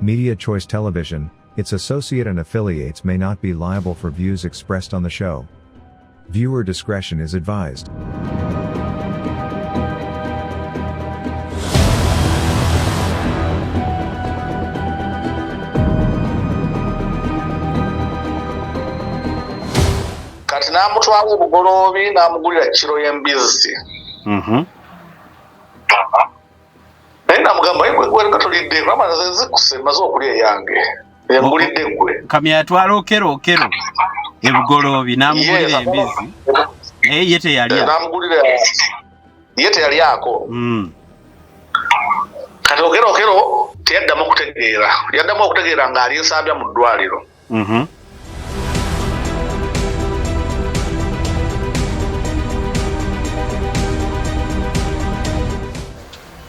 Media Choice Television, its associate and affiliates may not be liable for views expressed on the show. Viewer discretion is advised. Kati n'amutwala ebugoloobi n'amugulira kiro y'embizzi. Naye namugamba, "Gwe nga tolidde, kubanga nze nzikuse, maze okulya eyange, engulidde gwe." Kamya yatwala Okello Okello ebugoloobi n'amugulira embizzi, naye ye teyalya. N'amugulira, ye teyalyako. Kati Okello Okello teyaddamu okutegeera, yaddamu okutegeera ng'ali Nsambya mu ddwaliro.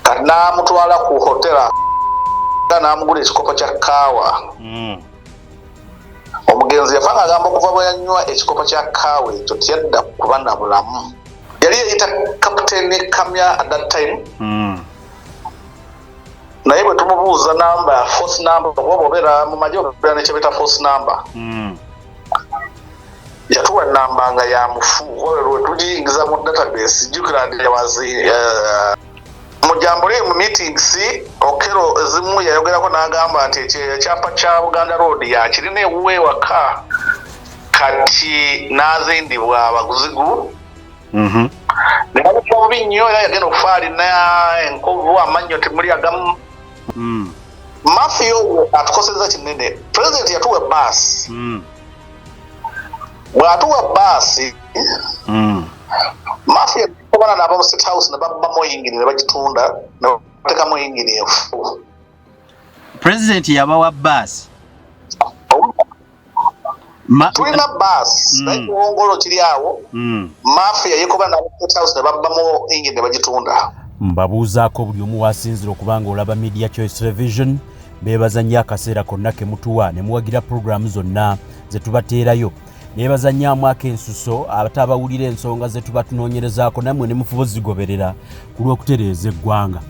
Kati n'amutwala ku hotela n'amugula ekikopo kya kaawa. Omugenzi yafa nga agamba okuva bwe yanywa ekikopo kya kaawa ekyo teyadda kuba na bulamu. Yali yeyita Captain Kamya at that time. Naye bwe tumubuuza namba, force number, oba obeera mu magye obeera nekyebeta force number, yatuwa namba nga ya mufu. Lwe tugiyingiza mu database, jjukira nti was mu jamboree, mu meetings, Okello ezimu yayogerako n'agamba nti ekyapa kya Buganda Road yakirina ewuwe ewaka. Kati n'azindibwa abaguzigu ne bamukuba bubi nnyo, era yagenda okufa alina enkovu, amannyo temuli agamu. Mafia oyo atukoseza kinene. President yatuwa baasi. Bw'atuwa baasi, mafia obana n'aba mu State House ne babbamu eyingini ne bagitunda ne batekamu eyingini enfu. President yabawa baasi? Tulina baasi, naye kiwongolo kiri awo. Mafia yekoba n'aba State House ne babbamu eyingini ne bagitunda. Mbabuuzaako buli omu wasinzira okuba nga olaba Media Choice Television. Beebaza nnyo akaseera konna ke mutuwa ne muwagira puroguramu zonna ze tubateerayo. Neebaza nnyo amwaka ensuso ate abawulira ensonga ze tuba tunoonyerezaako, nammwe ne mufuba ozigoberera ku lw'okutereeza eggwanga.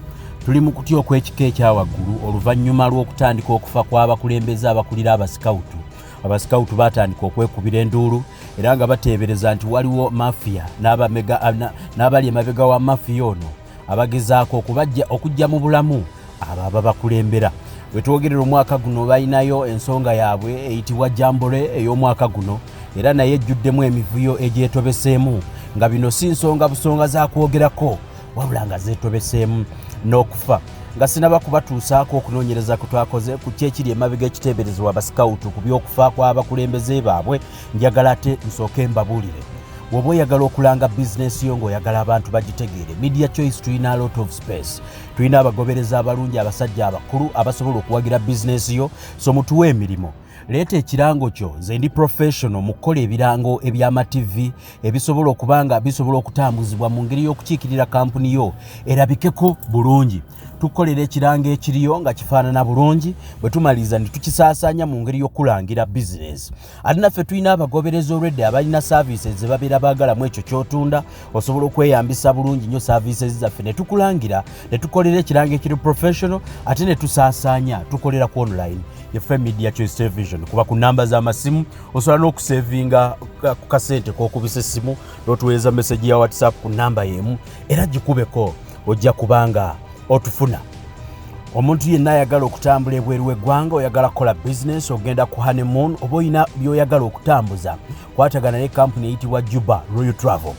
Tuli mu kutya okw'ekika ekyawaggulu oluvannyuma lw'okutandika okufa kw'abakulembeze abakulira abasikawutu. Abasikawutu batandika okwekubira enduulu era nga bateebereza nti waliwo mafia n'abali emabega wa mafia ono abagezaako okubajja okujja mu bulamu abo ababakulembera. Bwe twogerera, omwaka guno balinayo ensonga yaabwe eyitibwa jamboree ey'omwaka guno, era naye ejjuddemu emivuyo egyetobeseemu, nga bino si nsonga busonga za kwogerako, wabula nga zeetobeseemu n'okufa. Nga sinaba kubatuusaako okunoonyereza kwe twakoze ku kyekiri emabega ekiteeberezebwa abasikawutu ku by'okufa kw'abakulembeze baabwe, njagala ate nsooke mbabuulire. Bw'oba oyagala okulanga bizinesi yo ng'oyagala abantu bagitegeere, Media Choice tulina a lot of space, tulina abagoberezi abalungi, abasajja abakulu abasobola okuwagira bizinesi yo. So mutuwe emirimu, leeta ekirango kyo. Nze ndi professional mu kukola ebirango ebyama TV ebisobola okuba nga bisobola okutambuzibwa mu ngeri y'okukiikirira kampuni yo erabikeko bulungi. Tukukolera ekirango ekiriyo nga kifaanana bulungi, bwe tumaliriza ne tukisaasaanya mu ngeri y'okulangira bizinesi. Ate naffe tulina abagoberezi olwedde abalina services ze babeera baagalamu ekyo ky'otunda. Osobola okweyambisa bulungi nnyo services zaffe ne tukulangira, ne tukolera ekirango ekiri professional, ate ne tusaasaanya. Tukolera ku online yeffe Media Choice Television, kuba ku namba z'amasimu osobola n'okusevinga ku kasente k'okubisa essimu n'otuweereza message ya WhatsApp ku namba y'emu, era gikubeko, ojja kubanga otufuna. Omuntu yenna ayagala okutambula ebweru w'eggwanga, oyagala kukola bizinesi, ogenda ku honeymoon, oba olina by'oyagala okutambuza, kwatagana ne kampuni eyitibwa Juba Royal Travel.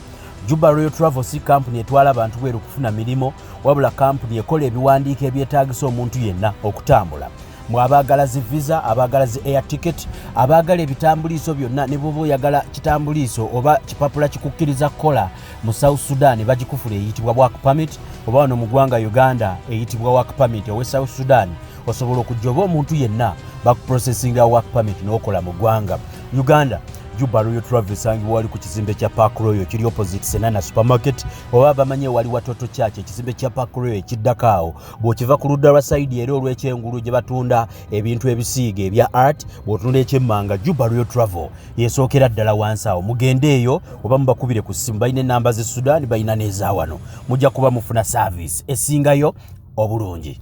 Juba Royal Travel si kampuni etwala abantu bweru kufuna mirimu, wabula kampuni ekola ebiwandiiko ebyetaagisa omuntu yenna okutambula. Mwe abaagala zi visa, abaagala zi air ticket, abaagala ebitambuliiso byonna, ne bwoba oyagala kitambuliiso oba kipapula kikukkiriza kukola mu South Sudan, bagikufula eyitibwa work permit, oba wano mu ggwanga Uganda eyitibwa work permit owe South Sudan, osobola okujja, oba omuntu yenna bakuprocessinga work permit n'okola mu ggwanga Uganda. Juba Royal Travel esangibwa wali ku kizimbe kya Park Royal kiri opposite Senana Supermarket, oba bamanyi ewali Watoto Church, ekizimbe kya Park Royal ekiddako awo. Bw'okiva ku ludda lwa side era olw'ekyengulu gye batunda ebintu ebisiiga ebya art, bw'otunda ekyemmanga, Juba Royal Travel yesookera ddala wansi awo. Mugende eyo oba mubakubire ku ssimu, balina enamba z'e Sudan, balina n'eza wano. Mujja kuba mufuna service esingayo obulungi.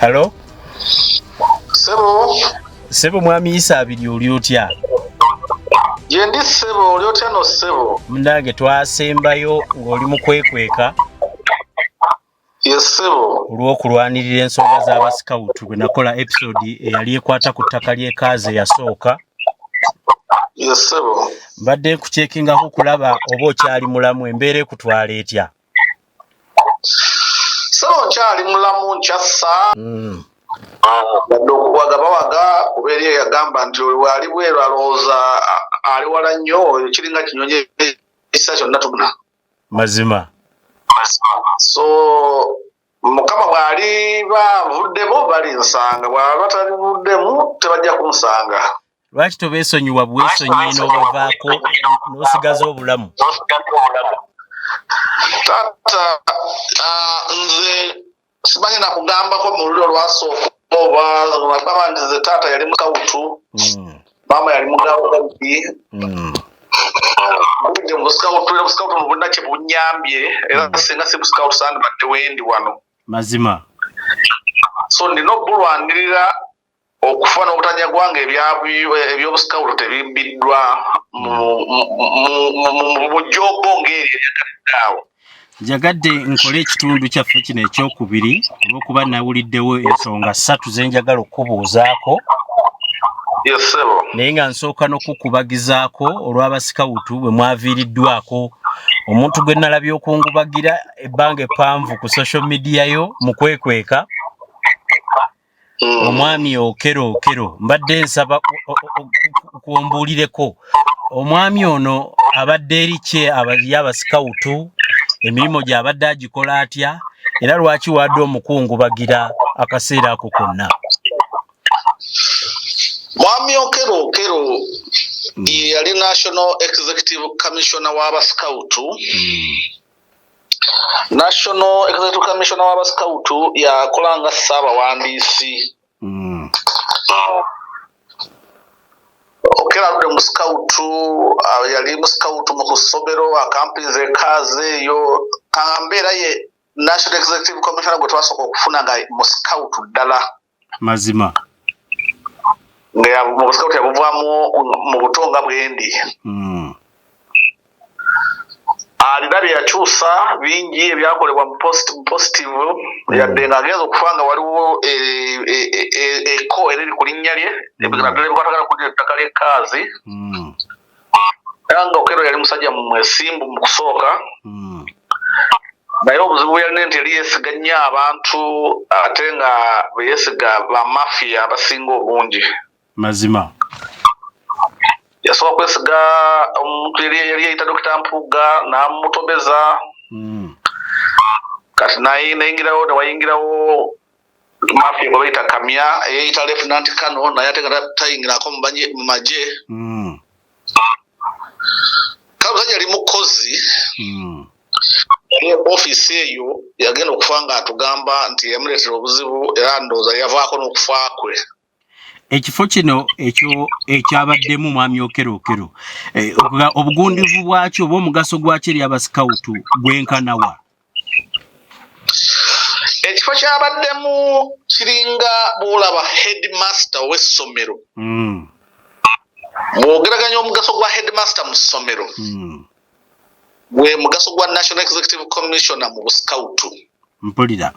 Halo. Sebo. Sebo mwami Isabirye, oli otya? Gyendi ssebo, oli otya no ssebo? Munange twasembayo ng'oli mu kwekweka. Ye ssebo. Olw'okulwanirira ensonga z'abasikawutu bwe nakola episode eyali ekwata ku ttaka ly'ekaazi eyasooka. Ye ssebo. Mbadde nkukyekingako okulaba oba okyali mulamu, embeera ekutwala etya? Ssebo nkyali mulamu, nkyassa. Wadde okuwaga bawaga, kuba eri eyagamba nti ali bweru alowooza ali wala nnyo, kiringa kinyonyi ekisa kyonna tubuna. Mazima. So Mukama bw'aliba avuddemu balinsanga, bw'aba talivuddemu tebajja kunsanga. Lwaki tobeesonyiwa bwesonyi n'obavaako n'osigaza obulamu? Taata, nze simanyi nakugambako mu luli olwasooka oba nagamba nti nze taata yali mukawutu, maama yali mugawugaudi. Bulidde mu busikawutu, era obusikawutu buno bulina kye bunyambye, era singa si busikawutu sandibadde wendi wano. Mazima. So ndina obulwanirira okufa n'obutanyagwa nga ebyobusikawutu tebimbiddwa mu bujoogo ng'eryo eryakadde awo. Njagadde nkole ekitundu kyaffe kino ekyokubiri olw'okuba nawuliddewo ensonga ssatu ze njagala okukubuuzaako. Yes, ssebo. Naye nga nsooka n'okukubagizaako olw'abasikawutu bwe mwaviiriddwako omuntu gwe nalabye okungubagira ebbanga eppanvu ku social media yo mu kwekweka. Omwami Okello Okello, mbadde nsaba kwombuulireko omwami ono abadde eri ki abasikawutu, emirimu gye abadde agikola atya, era lwaki wadde omukungubagira akaseera ako konna? Mwami Okello Okello ye yali National Executive Commissioner w'abasikawutu. National Executive Commissioner w'abasikawutu yakola nga ssaabawandiisi. Okello aludde mu sikawutu, yali mu sikawutu mu ssomero, akampinze ekaazi eyo. Kambeera ye National Executive Commissioner gwe twasooka okufuna nga mu sikawutu ddala. Mazima. Nga mu busikawutu yabuvaamu mu buto nga bwendi. Alina bye yakyusa bingi ebyakolebwa mu positive, yadde ng'agenza okufa nga waliwo eko eriri ku linnya lye, naddala ebikwatagana ku ttaka ly'ekaazi. Era nga Okello yali musajja mwesimbu mu kusooka, naye obuzibu bwe yalina nti yali yeesiga nnyo abantu, ate nga bwe yeesiga bamafiya abasinga obungi. Mazima. Yasooka kwesiga omuntu yali yeyita Dokita Mpuuga n'amutobeza. Kati nayingirawo, newayingirawo mafia gwe bayita Kamya, eyeyita Lieutenant Colonel, naye ate nga tayingirako mu magye. Kale omusajja yali mukozi. Yali ofiisi eyo yagenda okufa nga atugamba nti yamuleetera obuzibu, era ndowooza yavaako n'okufa kwe. Ekifo kino ekyo ekyabaddemu mwami Okello Okello, obugundivu bwakyo oba omugaso gwakyo eri abasikawutu gwenkanawa? Ekifo kyabaddemu kiringa bw'olaba headmaster w'essomero. Bw'ogeraganya omugaso gwa headmaster mu ssomero, gwe mugaso gwa National Executive Commissioner mu busikawutu. Mpulira.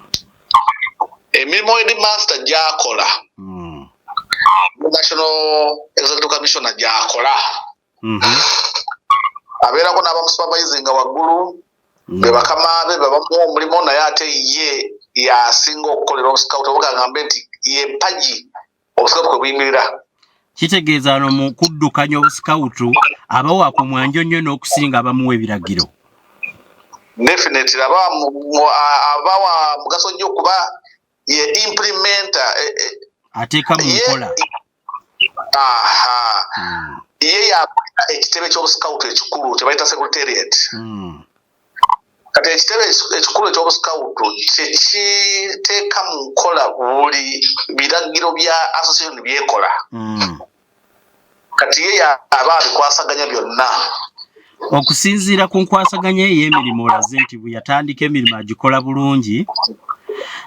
Emirimu headmaster gy'akola, National Executive Commissioner gy'akola. Abeerako n'abamusupervisinga waggulu, be bakama be babamuwa omulimu, naye ate ye yasinga okukolera obusikawutu, oba kagambe nti ye mpagi obusikawutu kwe buyimirira. Kitegeeza no mu kuddukanya obusikawutu abawa ku mwanjo nnyo n'okusinga abamuwa ebiragiro. Definitely abawa mugaso nnyo kuba ye implementer, ateeka mu nkola. Aha. Ye yakulira ekitebe ky'obusikawutu ekikulu kye bayita secretariat. Kati ekitebe ekikulu eky'obusikawutu kyekiteeka mu nkola buli biragiro bya association byekola. Kati ye aba abikwasaganya byonna. Okusinziira ku nkwasaganya ey'emirimu, olaze nti bwe yatandika emirimu agikola bulungi.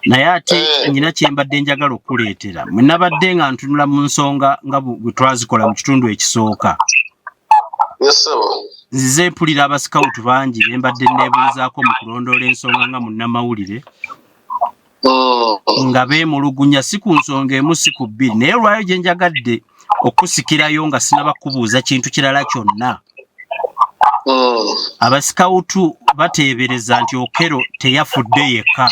Naye ate nyina kye mbadde njagala okukuleetera, mwe nabadde nga ntunula mu nsonga nga bwe twazikola mu kitundu ekisooka. Yes, ssebo. Nzize mpulira abasikawutu bangi be mbadde neebuuzaako mu kulondoola ensonga nga munnamawulire nga beemulugunya, si ku nsonga emu, si ku bbiri, naye olwayo gye njagadde okusikirayo nga sinaba kubuuza kintu kirala kyonna. Abasikawutu bateebereza nti Okello teyafudde yekka,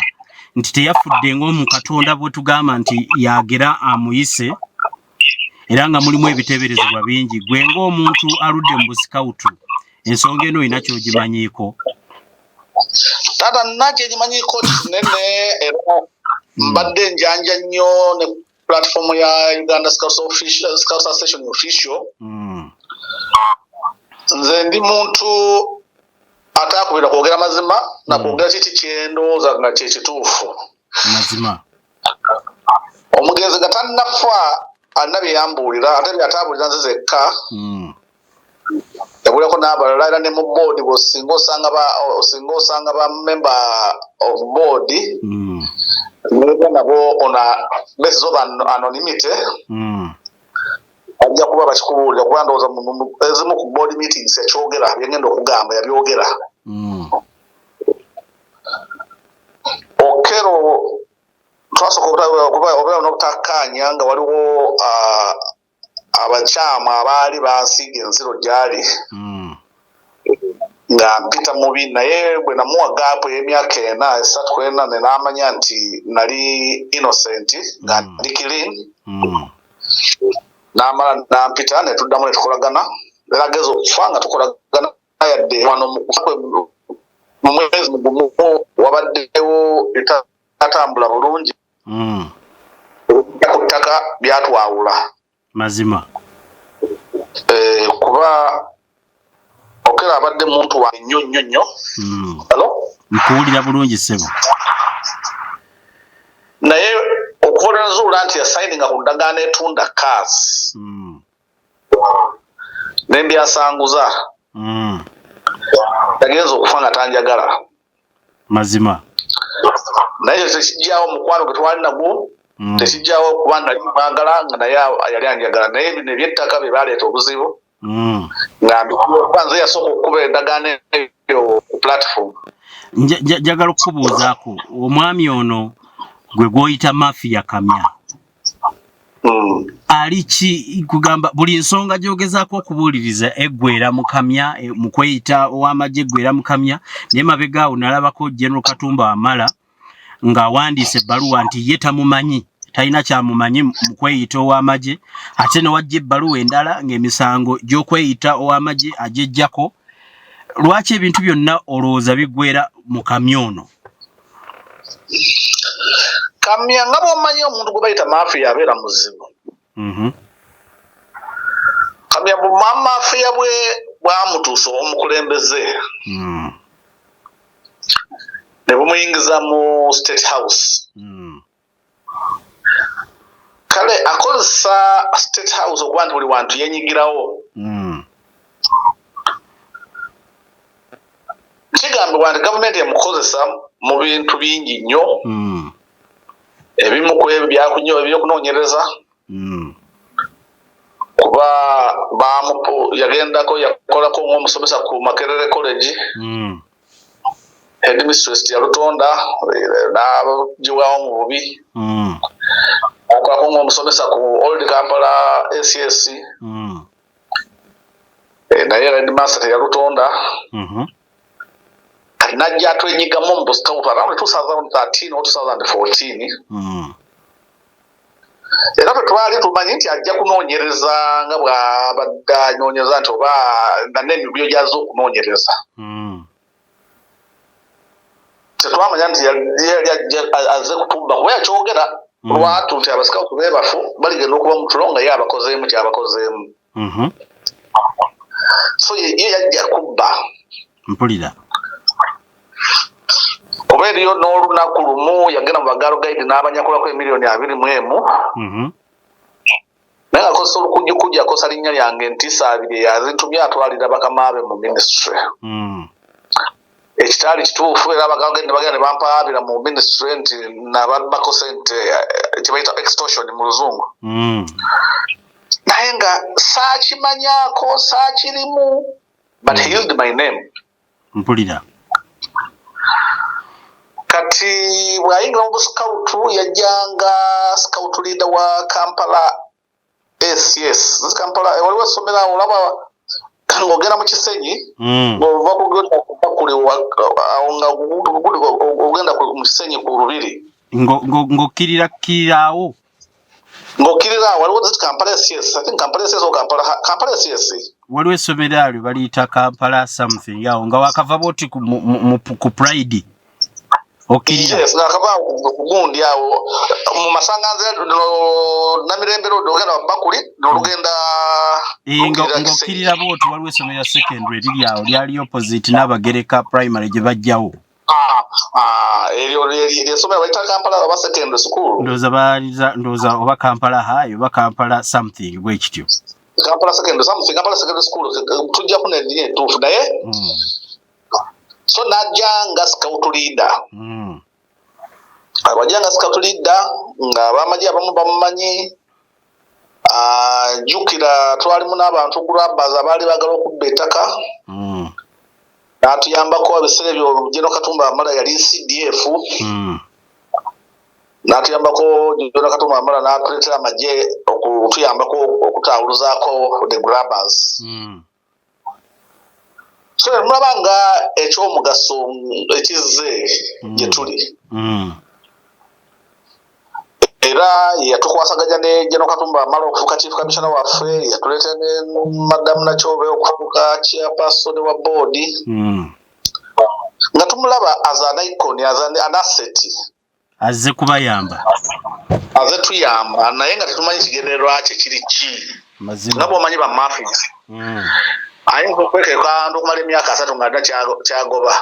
nti teyafudde ng'omu Katonda bwe tugamba nti yagera amuyise, era nga mulimu ebiteeberezebwa bingi. Gwe ng'omuntu aludde mu busikawutu, ensonga eno olina ky'ogimanyiiko? Taata, nna kyekimanyiiko kinene, era mbadde njanja nnyo ne platform ya Uganda Scouts Association official. Nze ndi muntu atakubira kwogera mazima nakwogera kiki kyendowooza nga kyekituufu. Mazima. Omugenzi nga tannafa alina bye yambuulira, ate byatabuulira nze zekka, yabuulirako n'abalala, era ne mu board bw'osinga osanga ba osinga osanga ba member of board neba nabo on a basis of anonymity ajja kuba bakikubuulira, kuba ndowooza ezimu ku board meetings yakyogera, byengenda okugamba yabyogera. Okello twasooka obeera n'obutakkaanya nga waliwo abakyamu abaali bansiiga enziro gyali nga mpita mubi, naye bwe namuwa gap ey'emyaka 4, 3 ku 4, ne naamanya nti nali innocent, nga ndi clean. N'amala nampita ne tuddamu ne tukolagana, era ageza okufa nga tukolagana, yadde wano mu kufa kwe mu mwezi gumu wabaddewo etatambula bulungi ku ttaka byatwawula. Kuba Okello abadde muntu wange nnyo nnyo nnyo. Hello? Nkuwulira bulungi, ssebo. Naye okuva lwe nazuula nti yasayininga ku ndagaano etunda cars ne mbyasanguza, yagenza okufa nga tanjagala. Naye ekyo tekijjawo omukwano gwe twali nagwo, tekijjawo kuba nali mwagala nga naye yali anjagala, naye bino ebyettaka bye baleeta obuzibu nga mbikuba nze yasooka okukuba endagaano eyo ku platform. Njagala okukubuuzaako, omwami ono gwe gw'oyita Mafia Kamya, ali ki? Kugamba buli nsonga gy'ogezaako okubuuliriza eggwera mu Kamya, mu kweyita ow'amagye eggwera mu Kamya. Naye mabega awo nalabako General Katumba Wamala ng'awandiise ebbaluwa nti ye tamumanyi, talina kyamumanyi mu kweyita ow'amagye, ate ne wajja ebbaluwa endala ng'emisango gy'okweyita ow'amagye agyejjako. Lwaki ebintu byonna olowooza biggwera mu Kamya ono? Kamya, nga bw'omanyi, omuntu gwe bayita mafia abeera muzibu. Kamya bumamafiya bwe bwamutuusa omukulembeze ne bumuyingiza mu State House. Kale akozesa State House okuba nti buli wantu yenyigirawo. Kigambibwa nti gavumenti emukozesa mu bintu bingi nnyo, ebimu ku ebyo byakunyo ebyokunoonyereza, kuba bamupu yagendako yakolako ng'omusomesa ku Makerere College, headmistress yalutonda n'agiwawo mu bubi. Akolako ng'omusomesa ku Old Kampala SS, naye headmaster teyalutonda. Kati najja atwenyigamu mu buscout around 2013 or 2014, era bwe twali tumanyi nti ajja kunoonyereza nga bw'abadde anoonyereza, nti oba nga n'emivuyo gyazze okunoonyereza, tetwamanya nti yali ajja azze kutubba, kuba yakyogera lwatu nti abasikawutu beebafu baligenda okuba mu tulo nga ye abakozeemu kyabakozeemu. So ye yajja kubba. Kuba eriyo n'olunaku lumu yagenda mu ba Girl Guide n'abanyakulako emiliyoni 21, naye nga akozesa olukujjukujju, akozesa linnya lyange nti Saabirye yazintumye atwalira bakama be mu ministry. Ekitaali kituufu, era abagagenda bagenda ne bampaabira mu ministry nti nababbako sente, kyebayita extortion mu Luzungu. Naye nga saakimanyaako, saakirimu, but he used my name. Mpulira. Kati bw'ayingira mu busikawutu, yajjanga scout leader wa Kampala SS Kampala. Waliwo essomero awo, olaba ng'ogenda mu Kisenyi, ng'ova kugenda kule awo, nga ogenda mu Kisenyi ku Lubiri. Ng'okkirira kkirira awo. Ng'okkirira awo waliwo ziti Kampala SS, I think Kampala SS or Kampala SS. Waliwo essomero alyo baliyita Kampala something awo, nga wakava bwoti ku Pride, okkirira. Yes, ng'akava awo ku gundi awo mu Masanganzira, Namirembe Road, ogenda Bakuli n'olugenda. Ng'okkirira bwoti waliwo essomero lya secondary eriri awo, lyali opposite n'Abagereka Primary gye bajjawo. Ah, ah, eryo lyessomero bayita Kampala oba secondary school. Ndowooza baliza, ndowooza oba Kampala High oba Kampala something bwe kityo. Kampala secondary something, Kampala Secondary School, tujja kufuna erinnya ettuufu, naye so najja nga scout leader. Wajja nga scout leader, nga abamagye abamu bamumanyi. Ah, jjukira twalimu n'abantu grabbers abaali baagala okubba ettaka, n'atuyambako. Ebiseera ebyo General Katumba Wamala yali CDF. N'atuyambako General Katumba Wamala, n'atuleetera amagye okutuyambako okutawuluzaako the grabbers. So mulaba nga ekyomugaso ekizze gye tuli. Era yatukwasaganya ne General Katumba Wamala okufuuka chief commissioner waffe, yatuleetera ne Madamu Nakyobe okufuuka chairperson wa board, nga tumulaba as an icon, as an asset. Azze kubayamba. Aze tuyamba, naye nga tetumanyi kigendererwa kye kiri ki. Mazima. Nga bwomanyi bamafias, ayinza okwekeka okumala emyaka 30 nga alina kyagoba.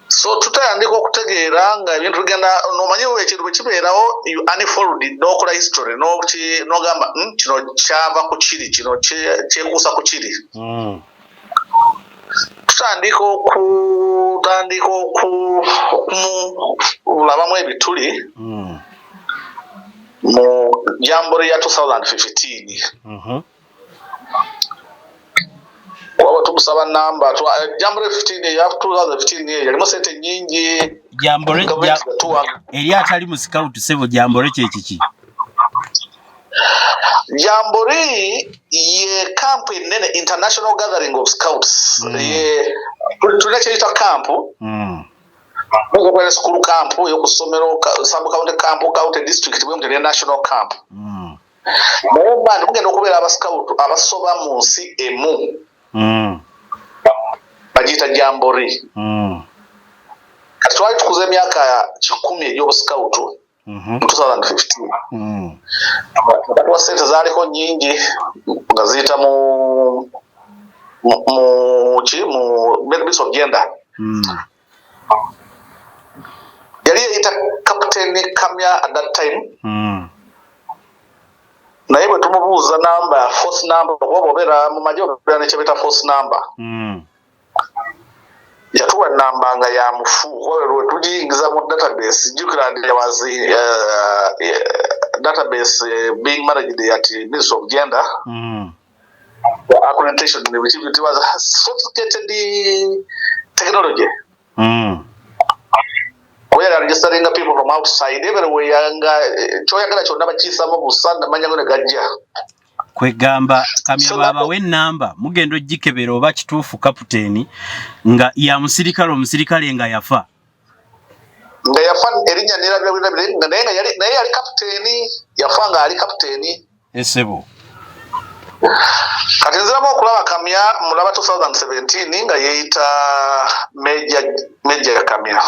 So tutandika okutegeera nga ebintu bigenda, nomanyi ekintu bwe kibeerawo, you unfold, n'okola history, n'ogamba, kino kyava ku kiri, kino kyekuusa ku kiri." Tutandika okutandika okumulabamu ebituli mu jamboree ya 2015. Waba tumusaba namba, jamboree 15 eya 2015 eyo yalimu sente nyingi. Jamboree? Gavumenti yatuwa. Eri atali mu scout, sebo, jamboree kyekiki? Jamboree ye camp enene, international gathering of scouts. Ye tulina kyeyita camp, okubeera school camp eyokusomero, sub county camp, county, district, bwe mutyo, national camp. Naye mba nti mugenda okubeera abascout abasoba mu nsi emu, bagiyita jamboree. Kati twali tukuza emyaka 100 egy'obusikawutu mu 2015. Batuwa sente, zaaliko nyingi, nga ziyita mu ki, mu Ministry of Gender. Yali yeyita Captain Kamya at that time. Naye bwe tumubuuza namba, force number, kuba bw'obeera mu magye obeera nekyebeta force number, yatuwa namba nga ya mufu. Kuba tugiyingiza mu database, jjukira there was database being managed at Ministry of Gender, accreditation, it was sophisticated technology. Kuba yali registering people from outside everywhere, nga kyoyagala kyonna bakiyisamu busa, namanya go ne gajja. Kwegamba Kamya So baabawe enamba, mugenda ogikebera oba kituufu kapiteeni nga ya musirikale, omusirikale nga yafa. Nga yafa, erinnya nerabirabirabire, nga naye nga yali, naye yali kapiteeni, yafa nga ali kapiteeni. Esebo. Kati nziramu okulaba Kamya, mulaba 2017 nga yeeyita Major Kamya.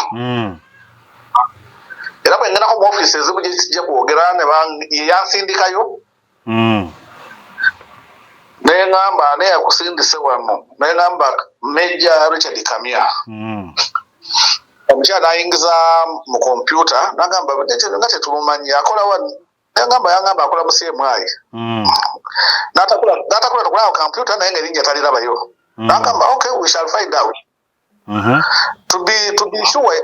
Era bwe ngendako mu ofiisi ezimu gye kijja kwogera ne ye yansindikayo, neŋŋamba, naye yakusindise wano, neŋŋamba Major Richard Kamya. Omukyala n'ayingiza mu kompyuta, n'agamba nga tetumumanyi, akola wa? Neŋŋamba, yaŋŋamba akola mu CMI. N'atakula tukulaba kompyuta, naye nga erinnya talirabayo. N'agamba, "Okay, we shall find out." To be sure,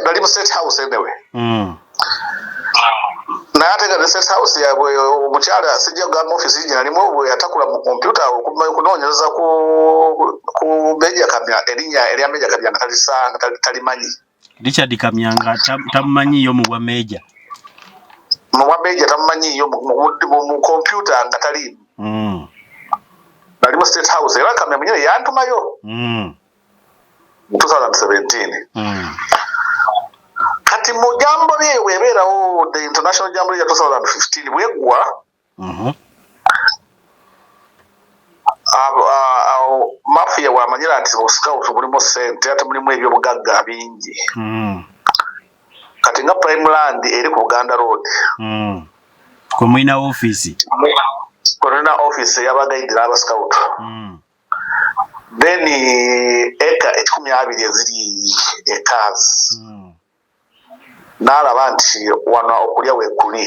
nali mu State House anyway. Naye ate nga ne State House yabwe, omukyala, sijja kugamba office gye nalimu, bwe yatakula mu kompyuta okunoonyereza ku Meja Kamya, erinnya erya Meja Kamya nga talisanga, talimanyi. Richard Kamya nga tamumanyiiyo mu bwa meja. Mu bwa meja tamumanyiiyo mu kompyuta nga taliimu. Nali mu State House era Kamya mwenyini yantumayo mu 2017. Kati mu jamboree eyo bwebeerawo, the international jamboree ya 2015 bweggwa, awo mafia bwamanyira nti mu scout mulimu sente ate mulimu ebyobugagga bingi. Kati nga Prime Land eri ku Buganda Road. Kwe mulina ofiisi. Kolina office ey'abagayidi n'abascout. Then eka 20 eziri ekaazi. N'alaba nti wano okulya weekuli.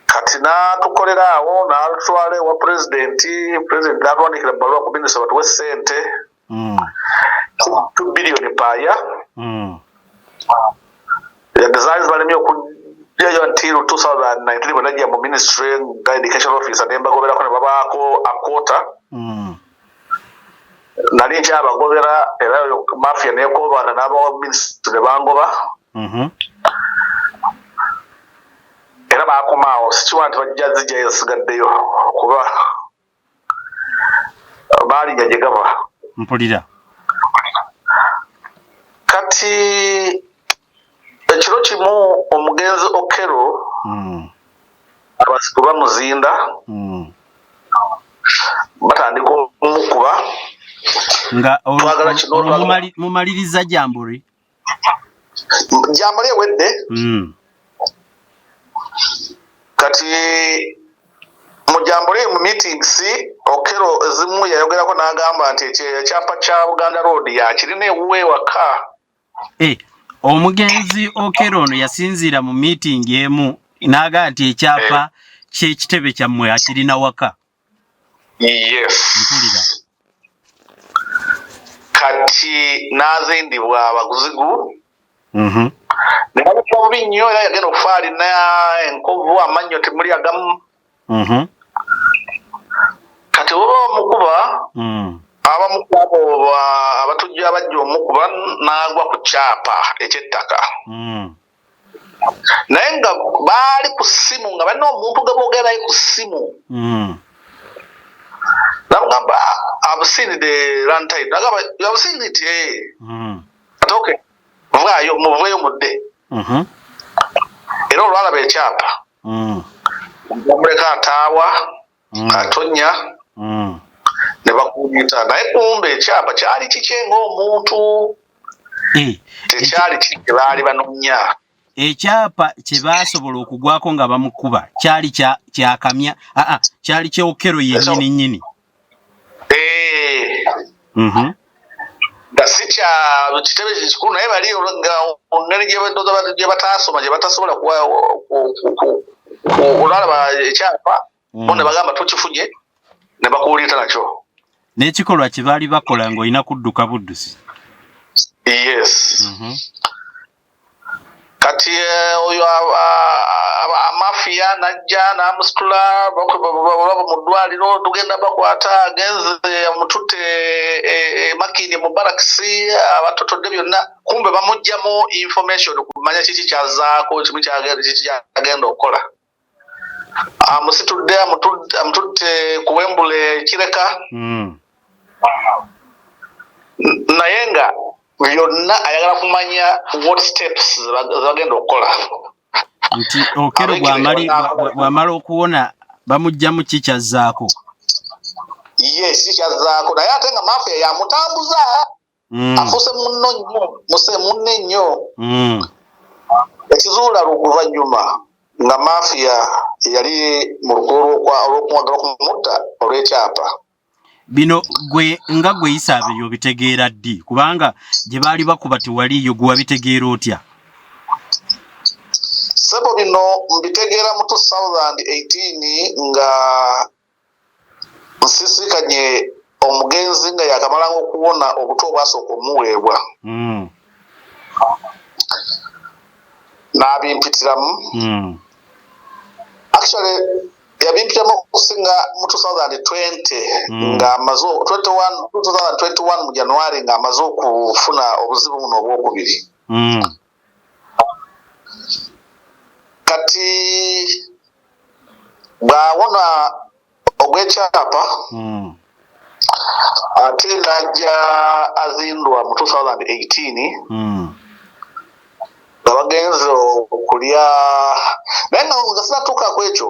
Kati n'atukolera awo, n'atutwala ewa pulezidenti. Pulezidenti n'atuwandikira ebbaluwa ku minisita batuwe ssente, 2 billion paaya. Yadde zaali zibalemye okujjayo until 2019 bwe najja mu ministry nga education officer, ne mbagoberako ne babaako akota. Nali nkyabagobera era mafia nekobaana n'abawa minisitule ne bangoba. Era bakomaawo, sikiwa nti bajja zijjayo zisigaddeyo kuba baalinya gye gava. Mpulira. Kati ekiro kimu omugenzi Okello abasiku bamuzinda, batandika omukuba. Nga olwo Twagala kino, olwo twagala- mumaliriza jamboree. Jamboree ewedde. Kati mu jamboree, mu meetings, Okello ezimu yayogerako n'agamba nti ekyapa kya Buganda Road yakirina ewuwe waka. Eh, omugenzi Okello ono yasinziira mu meeting emu n'agamba nti ekyapa ky'ekitebe kyammwe akirina waka. Yes. Mpulira. Kati n'azindibwa abaguzigu ne bamukuba bubi nnyo, era yagenda okufa alina enkovu, amannyo temuli agamu. Kati oba omukuba, abamu ku abo abatujju abajja omukuba n'agwa ku kyapa ekyettaka. Naye nga baali ku ssimu, nga balina omuntu gwe boogera naye ku ssimu. Namugamba, "I've seen the land title." Nagamba, "You have seen it?" "Eh." Ati, "Okay, vaayo, muveeyo mudde." Era olwalaba ekyapa, bamuleka ataawa, atonya, ne bakuumita. Naye kumbe ekyapa kyali kikye ng'omuntu, Eh, tekyali kye baali banonya. Ekyapa kye baasobola okugwako nga bamukuba kyali kyakamya, aa, kyali kya Okello yennyini nnyini. Eh, nga si kya kitebe kikulu, naye bali nga engeri gye bataasoma, gye batasobola olwalaba ekyapa bo ne bagamba tukifunye, ne bakuwulira nakyo. N'ekikolwa kye baali bakola ng'olina kudduka buddusi. Yes. Kati oyo amafiya najja n'amusitula olaba mu ddwaliro, tugenda bakwata, agenze amututte Makindye mu barakisi, abatotodde byonna. Kumbe bamugjamu information kumanya kiki kyazaako, kimu kiki kyagenda okukola. Amusitudde, amututte ku Wembule Kireka. Naye nga byonna ayagala kumanya what steps zebagenda okukola. Nti Okello bw'amala okuwona bamugjamu ki kyazzaako. Yes, kiki kyazzaako, naye ate nga mafia yamutambuza. Afuuse munno nnyo, muse munne nnyo. Ekizuula oluvannyuma nga mafia yali mu lukwe olw'okumwagala okumutta olw'ekyapa. Bino gwe nga gwe Isaabiri obitegeera ddi? Kubanga gye baali bakuba tewaliiyo, gwe wabitegeera otya? Sebo, bino mbitegeera mu 2018 nga nsisikanye omugenzi nga yakamalanga okuwona obuto obwasooka omuweebwa. N'abimpitiramu. Actually yabimpitiramu okusinga mu 2020 ng'amaze 2021 mu January ng'amaze okufuna obuzibu buno obwokubiri. Kati bw'awona ogw'ekyapa ate n'ajja azindwa mu 2018 nga bagenze okulya, naye nga sinatuuka ku ekyo.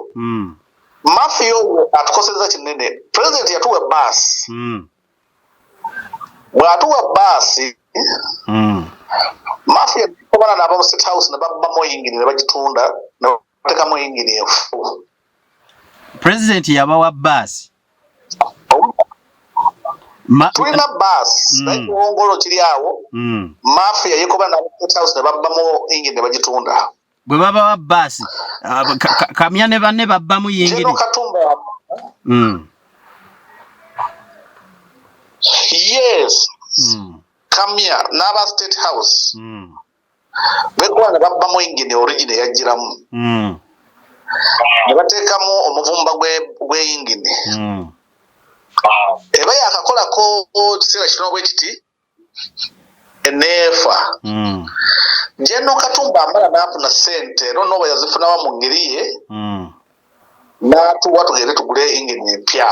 Mafia oyo atukoseza kinene. President yatuwa baasi. Bw'atuwa baasi, mafia obana n'aba mu State House ne babbamu yingini ne bagitunda ne batekamu yingini enfu. President yabawa baasi? Tulina baasi, naye kiwongolo kiri awo. Mafia yekoba n'aba State House ne babbamu yingini ne bagitunda. Bwe babawa baasi, Kamya ne banne babbamu yingini? General Katumba. Yes. Kamya n'aba State House bekuba ne babbamu yingini original yajjiramu ne bateekamu omuvumba gw'eyingini. Eba yakakolako kiseera kitono bwe kiti eneefa. General Katumba amala n'afuna ssente, era onooba yazifunawa mu ngeri ye, n'atuwa tugende tugule yingini empya.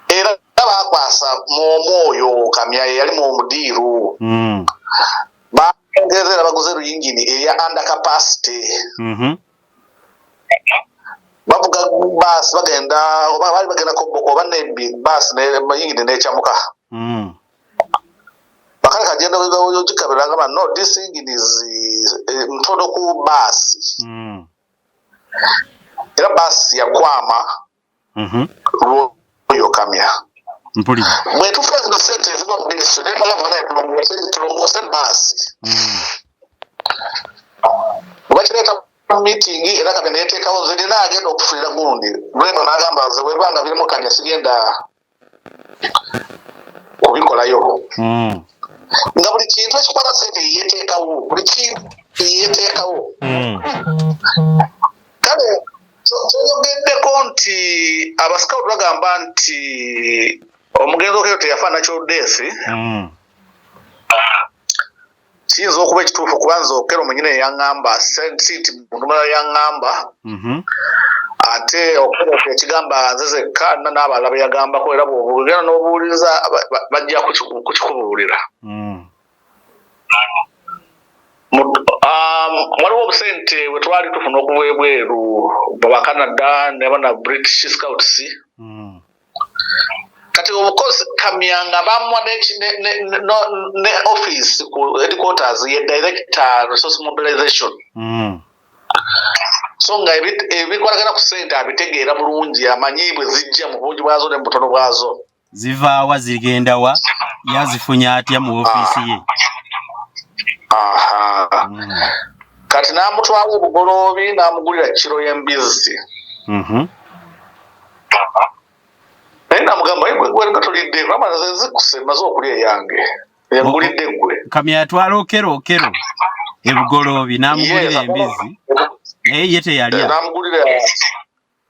Era bakwasa mu oyo Kamya ye yali mu mudiiru. Baongereza era baguze luyingini eya under capacity. Bavuga baasi bagenda, oba baali bagenda Koboko oba Nebbi, baasi yingini n'ekyamuka. Bakale kagenda ogikabira, agamba, "No, this engine is ntono ku baasi." Era baasi yakwama lwoyo Kamya. Mpulira. Bwe tufuna zino sente eziva mu ministry, nemala tulongoose baasi. Bakireeta mu meeting, era Kamya neyeteekawo, nze nina agenda okufunira gundi lweba, n'agamba, "Nze bwebanga birimu Kamya sigenda kubikolayo." Nga buli kintu ekikwata sente yeteekawo, buli kintu yeteekawo. Kale kyoyogeddeko nti abascout bagamba nti omugenzi Okello teyafa natural death, kiyinza okuba ekituufu, kuba nze Okello mwenyini yaŋŋamba, si nti muntu mulala yaŋŋamba. Ate Okello ekigamba nze zekka nna n'abalala be yagambako, era bw'ogenda n'obuuliriza bajja kukikubuulira. Waliwo obusente bwe twali tufuna okuva ebweru baba Canada ne bana British Scouts. Kati obukozi Kamya nga bamuwa ne office ku headquarters, ye director resource mobilization. So nga ebikwatagana ku ssente abitegeera bulungi, amanyi bwe zijja mu bungi bwazo ne mu butono bwazo. Zivaawa, zigendawa, yazifunye atya mu ofiisi ye? Aha. Kati n'amutwala obugoloobi n'amugulira kiro y'embizzi. Naye namugamba, "Gwe nga tolidde, kubanga nze nzikuse, maze okulya eyange, engulidde ggwe." Kamya yatwala Okello, Okello ebugoloobi n'amugulira embizzi, naye ye teyalya? N'amugulira,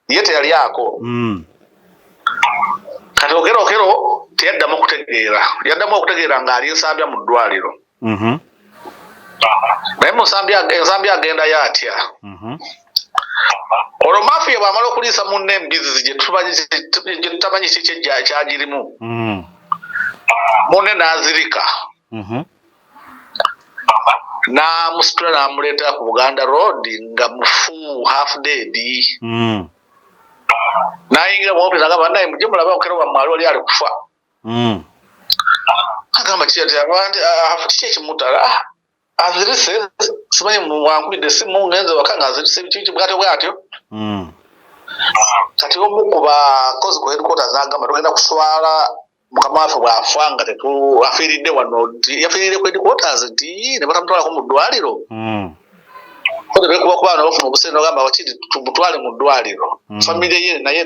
ye teyalyako. Kati Okello, Okello teyaddamu okutegeera, yaddamu okutegeera ng'ali Nsambya mu ddwaliro. Naye mu Nsambya agendayo atya? Olwo mafia bw'amala okuliisa munne embizzi gye tutamanyi kiki kyagirimu, munne n'azirika, n'amusitula n'amuleeta ku Buganda Road nga mufu, half dead. N'ayingira mu office, agamba, "Naye mujje mulabe Okello wammwe ali wali ali kufa." Agamba, "Kiki ekimutala?" "Ah, azirise, simanyi wankubidde essimu ngenze waka nga azirise biki bwatyo bwatyo." Kati omu ku bakozi ku headquarters n'agamba, "Tugenda kuswala mukama waffe bw'afa nga tetu afiiridde wano, nti yafiiridde ku headquarters, nti ne batamutwalako mu ddwaliro." So tebekuba kuba nobafuna obusente nogamba wakiri tumutwale mu ddwaliro. Famire ye naye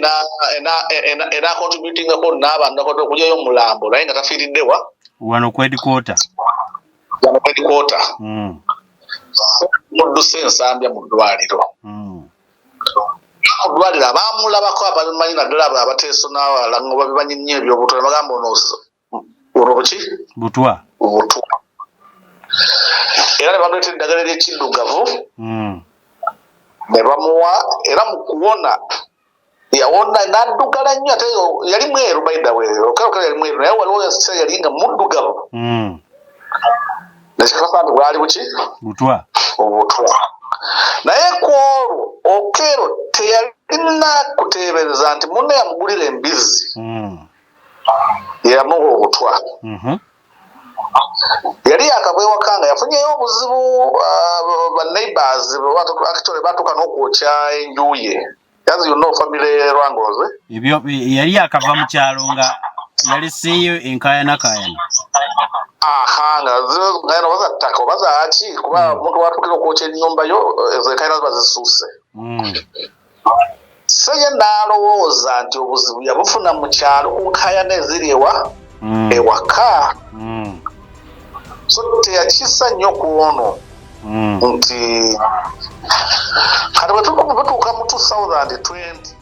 enacontributingako n'abantu okugyayo omulambo, naye nga tafiiridde wa? Wano ku headquarter. Wano ku headquarter. Mudduse Ensambya mu ddwaliro. Mu ddwaliro abaamulabako ababimanyi, naddala abo abateeso n'abalala nga babimanyi nnyo ebyobutwa, ne bagamba ono olwo buki? Butwa. Butwa. Era ne bamuleeta eddagala ery'ekiddugavu ne bamuwa, era mu kuwona yawona n'addugala nnyo. Ate yali mweru, by the way, Okello yali mweru, naye waliwo ekiseera yali nga muddugavu, nekikakasa nti bwali buki? Butwa. Obutwa. Naye ku olwo Okello teyalina kuteebereza nti munne yamugulira embizzi yeyamuwa obutwa. Yali yakava ewaka nga yafunyeyo obuzibu, ba neighbors actually batuuka n'okwokya enju ye, as you know, family Rwangozi. Ebyo yali yakava mu kyalo nga yaleseeyo enkayanakayana. Aha, nga nkayana oba za ttaka oba zaaki, kuba omuntu watuukira okwokya ennyumba yo, ezo enkayana ziba zisuuse. So ye n'alowooza nti obuzibu yabufuna mu kyalo ku nkayana eziri ewa ewaka. So teyakisa nnyo ku ono nti kati bwe tutuuka mu 2020.